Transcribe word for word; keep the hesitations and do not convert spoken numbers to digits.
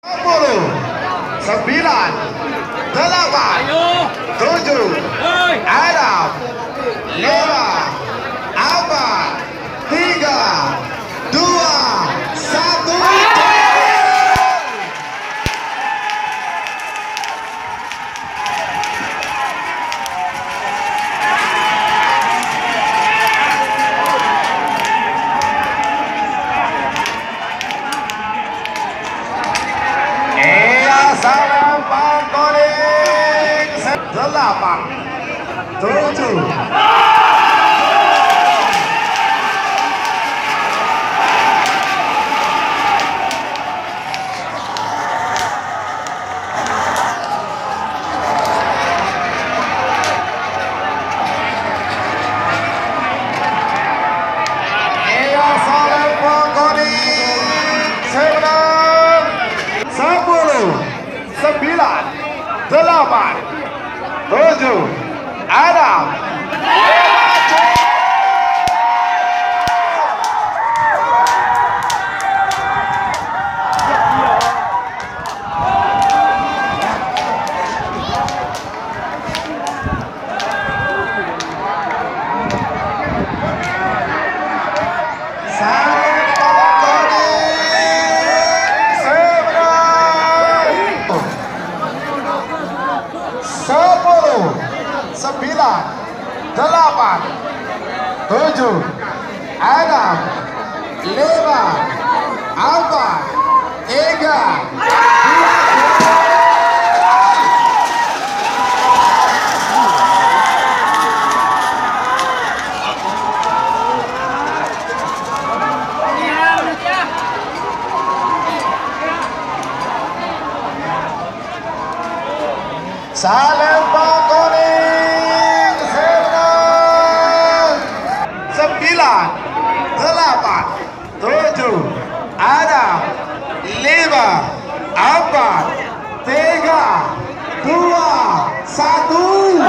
Sepuluh, sembilan, delapan, tujuh, enam, lima, empat, tiga, dua, satu. Iyâ, salempong konèng. Delapan, tujuh. Iyâ, salempong konèng. Sè bâdâ. Sepuluh, sembilan, delapan, tujuh, enam, lima, Sepuluh, sembilan, delapan, tujuh, enam, lima, empat, tiga, dua. Salempong konèng sè bâdâ. Sembilan, delapan, tujuh, enam, lima, empat, tiga, dua, satu.